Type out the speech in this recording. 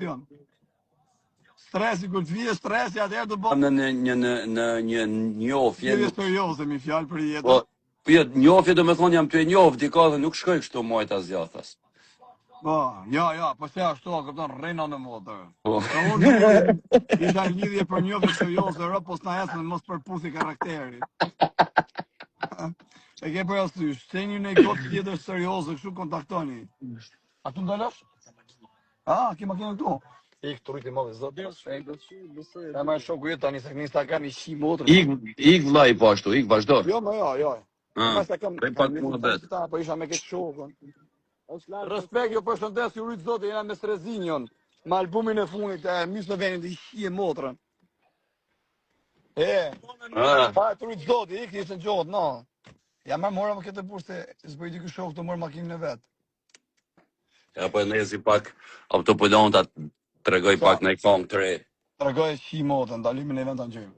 presion. Stresi, kur të vije stresi, atëherë do bëj. Në në një në në një njohje Lidhje serioze, mi fjalë për jetën. Po, po jo, njohje do me thonë jam ty e njoh dika dhe nuk shkoj kështu majta zjathas. Po, jo, jo, po se ashtu, kupton, rrena në motër. Po. Po unë lidhje, isha në lidhje për njohje serioze, ro, po s'na ecën mos përputhi karakteri. E ke parasysh, se një një gocë tjetër serioze, kështu kontaktoni. A tu ndalosh? Ah, ke makinën këtu. Ik të rritë madhe zot. E më shoku jot tani se në Instagram i shi motrën. Ik ik vllai po ashtu, ik vazhdo. Jo, më jo, jo. Ah, Më sa kam bëj pak muhabet. Ta, po isha me këtë shokun. Respekt, ju përshëndes, ju rrit zoti, jena me Strezinjon, me albumin e fundit, e mysë në vendin, i shije motrën. E, Ah, pa të rrit zoti, ik, ishte në gjotë, no. Ja më mora më këtë burë se s'bëj diku shok të morë makinën e vet. ja po e ndezi pak autopilon ta tregoj Sa? pak në këngë të re. Tregoj shi motrën, ndalimi në vend ta ngjojmë.